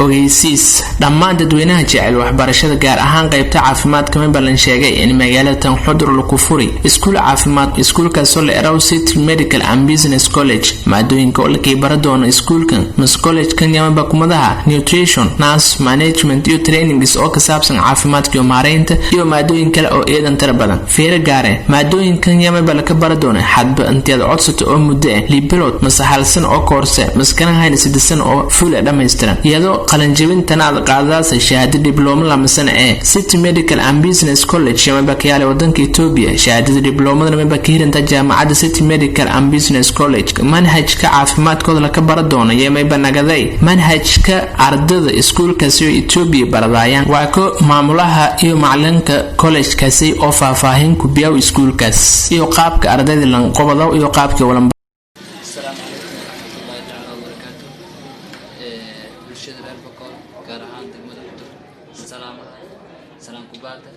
Ogeysiis: dhammaan dadweynaha jecel waxbarashada, gaar ahaan qaybta caafimaadka, Memberland sheegay in magaalada tan Xudur laku furi iskuul caafimaad, iskuulkaasoo la eraw City Medical and Business College. Maadooyinka oo lakii bara doono iskuulkan mas collegekan yamaba kumadaha nutrition, nurse, management iyo trainings oo ka saabsan caafimaadka iyo maareynta iyo maadooyin kale oo eedan tira badan. Fiiro gaare: maadooyinkan yamaba laka bara doona xadba intiaad codsato oo muddo ah 6 bilood mase hal san oo koorse maskana hayna 3 sano oo full ah dhammaystiran, iyadoo qalanjabintana aad qaadadaasa shahaado diblooma 2 sano ee. City Medical and Business College yamaba kayaale wadanka Etoobiya. Shahaadada dibloomada maba ka hiranta jaamacadda City Medical and Business College. Manhajka caafimaadkooda laka bara doono yamayba nagaday manhajka ardada iskuulkaasi oo Etoobiya baradaayaan. Waa ko maamulaha iyo macalinka college-kaasi oo faahfaahin ku biyaw iskuulkaas iyo qaabka ardayda lanqobado iyo qaabkii walan. Asalaamu calaykum waraxmatullaahi tacaala wabarakaatu. Bulshada reer Bakool, gaar ahaan degmada Xudur, salaamaha salaan kubaada.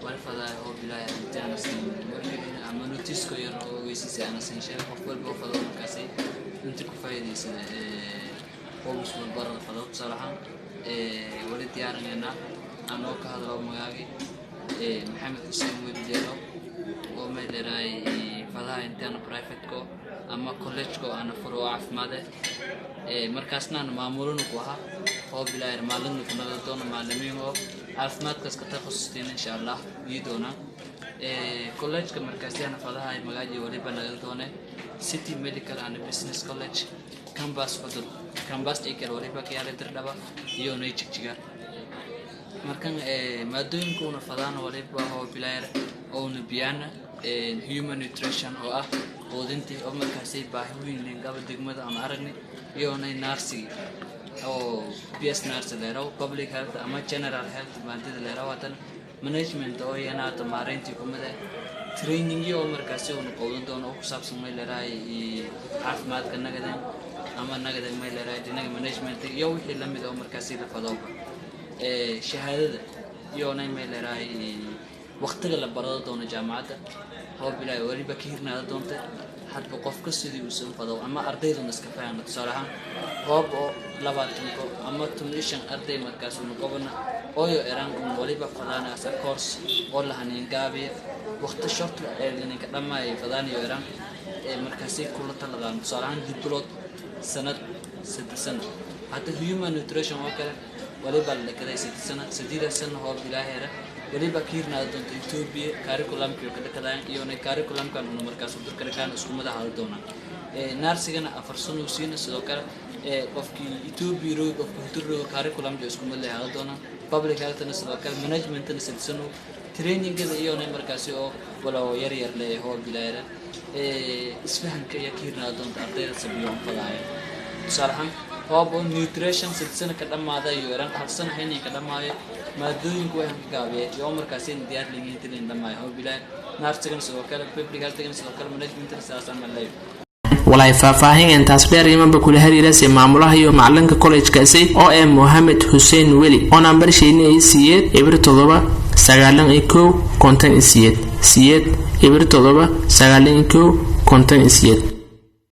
Walfadaay oo bilaahi intaanasin wargelin ama notice-ko yar oo ogeysiisa aanasin sheeg. Qof walba oo fado markaasi inta ku faa'iidaysada qobus walbarada fado, tusaale ahaan wali diyaarinaynaa anoo ka hadlo magaagi Maxamed Xuseen Welijeelo oo meel dheeraay fadaha intaana private-ko ama college-ko ana furo oo caafimaade, markaasna ana maamulana ku ahaa oo bilaayar maalina ku nala doono maalimiin oo caafimaadkaas ka takhasusteen, insha Allah ii doonaa college-ka. Markaasi ana fadaha magaaji waliba nagal doone City Medical and Business College, campus Xudur, campus ikal waliba kayaale Dirdhaba iyo nay Jigjiga. Markan maadooyinka una fadaana waliba oo bilaayar oona biyaana human nutrition oo ah quudintii oo markaasi baahi weyn lingaba degmada aan aragnay, iyonay nursing oo BS nurse leeraw, public health ama general health maadada leeraw, haddana management oo iyana hata maareyntii kumid ah, trainingyo oo markaasi uuna qowdan doono oo ku saabsan may leerahay caafimaadka nagadan ama nagadan may leerahay dhinaga management iyo wixii lamid oo markaasi la fadooba. Shahaadada iyona may leerahay waqtiga la barado doono jaamacadda hoob ilaahay weliba ka hirnaada doonta hadba qofka sidii uusan fado ama ardayduna iska fahana. Tusaale ahaan, hoob oo 20-ko ama 15 arday markaas unu qobana ooyo eraan un waliba fadaan as a course oo lahanin gaabiya waqti short ee ninka dhammaayay fadaanayo eraan ee markaasay kula taladaan. Tusaale ahaan, 6 bilood, sanad, 3 sano. Hadda human nutrition oo kale waliba la dhakaday 3 sano. 8 sano hoob ilaaheera waliba ka hirnaada doonta Ethiopia curriculumkii ka dhakadaan iyona curriculumkan una markaas durka dhakaan isku mid ahaada doonaan. Nursing-gana 4 sano uu siina. Sidoo kale qofkii Ethiopia roog, qofkii Hudur roog, curriculumka isku mid ahaada doonaan. Public healthna sidoo kale, managementna 3 sano, trainingada iyona markaasi oo walow yar yar le hoob ilaahera isfahanka ayaa ka hirnaada doonta ardayda sabiyoon fadaaya. Tusaale ahaan, hoob oo nutrition 3 sano ka dhamaada iyo yaran 1 sano haynin ka dhamaayo, maadooyinku way ka gaabiye iyo markaasi diyaar ligiin dhamaayo hoob ilaahay. Nursing-gana sidoo kale, public healthgana sidoo kale, managementna sidaas ama leeyo. Walaay faahfaahin intaas dheer imanba kula xiriirase maamulaha iyo macalinka college-kaasi oo ee Mohamed Xuseen Weli oo nambarsheyni ay 8 0 7 91 58 8 0 7 91 58.